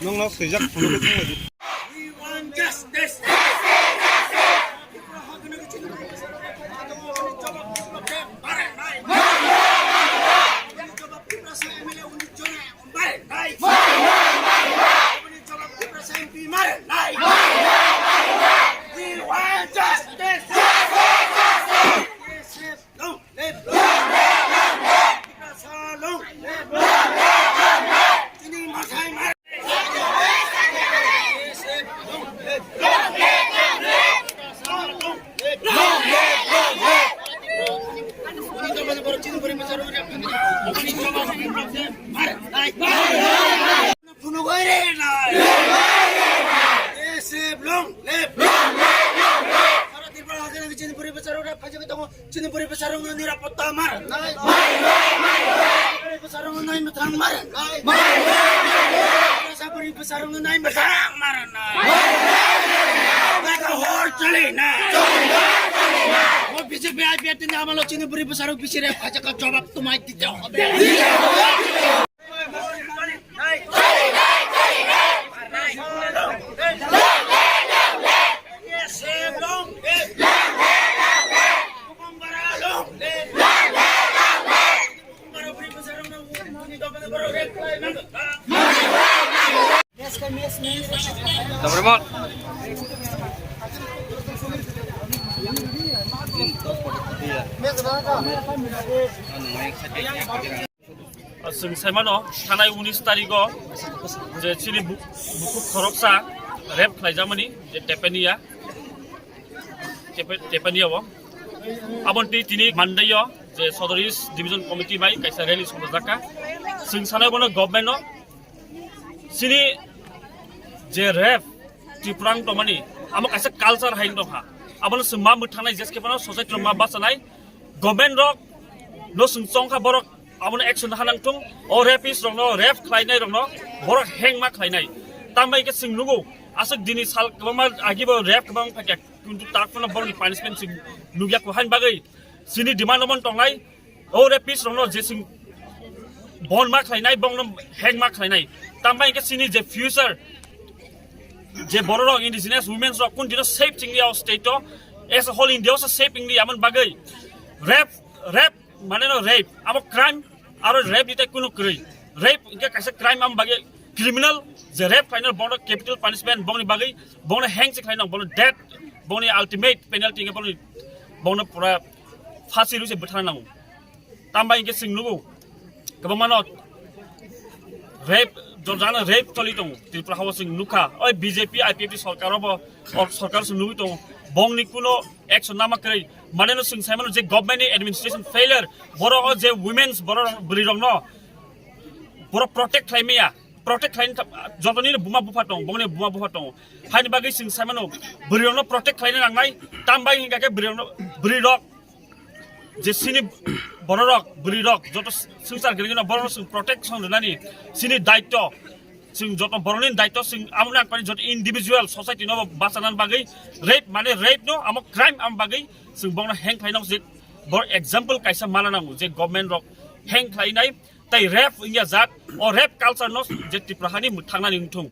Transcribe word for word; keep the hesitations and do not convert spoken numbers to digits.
Nung no swijak phunugwi thanglaidi. We want justice. We want justice. Long live! Long live! Long live! Tiprasa long live! Long live! Long live! Chini masai mar. Long live! Long live! Tiprasa long live! Long live! Long live! Chini bori bacharo mar. Phunugwi rwnai. T S F long live. Sara Tripura hajani chini bwrwi bwsarok rep khaijagwi tongo. Chini bwrwi bwsarokno nirapotta ma rwnai. Bwrwi bwsarokno nai mwthang ma rwnai. Sa bwrwi bwsarokno nai mwthang ma rwnai. Baka hor chali na. O B J P I P F ni amalo chini bwrwi bwsarok bisi rep khaijak, jobab tumai dite hobe. Chwng saimano, thanai unis tarigo je chini bu-, bukhuk khoroksa rep khlaijamani je Tepania, Tepe-, Tepania o. Aboni twi tini Monday o je Sodor East Division Committee bai kaisa rally songjakkha. Chwng sanai bono government no chini je rep Tripura wng tongmani, amo kaisa culture hai wng tongkha. Abono chwng ma mwthangnai jeske phano society rok ma bachanai. Government rok no chwng chongkha borok abono action ha nang thung. O rapist rok no, rep khlainai rok no borok hengma khlainai. Tambai khe chwng nugo aswk dini sal kwbangma agi bo rep kwbang phaikha, kintu tak phano borokni punishment chwng nukya kho. Haini bagwi chini demand omo tongnai. O rapist rokno je chwng bon ma khlainai, bongno hang ma khlainai. Tambai hwnkhe chini je future, je bororok indigenous women's rok kun dino safe chingli o state o, as a whole India o se safe ingli amon bagwi rape, rape mane no rape, abo crime, aro rape ni tai kunu kwrwi. Rape hwnkhe kaisa crime am bagwi criminal, je rape khlainai bono capital punishment, bongni bagwi bono hang se khlainai, bono death, bongni ultimate penalty hwnkhe bono, bono pura phasi rwi se bwthana nango. Tambai hwnkhe chwng nugo, kwbangmano rape, jorjano rape choli tongo Tripura hao chwng nukha. Oi B J P I P F T sorkar obo, o sorkar chwng nugwi tongo. Bongni kuno action nama kwrwi. Maneno chwng saimano je government ni administration failure, borok o je women's, borok bwrwi rokno borok protect khlai maya, protect khlai jotoni buma bupha tong, bongni buma bupha tongo. Haini bagwi chwng saimano bwrwi rokno protect khlaina nangnai, tambai hwnkha khe bwrwi rokno, bwrwi rok je chini bororok, bwrwirok, joto swngchar gwnangno borokno chwng protection rwnani chini daityo, chwng joto borokni daityo, chwng amo nang kani joto individual society no bachanani bagwi rape mane rape no amo crime amo bagwi chwng bongno hang khlainai je bor example kaisa mana nango je government rok hang khlainai. Tai rape wngya jak, o rape culture no je Tripura hani mwthangnani wngthung.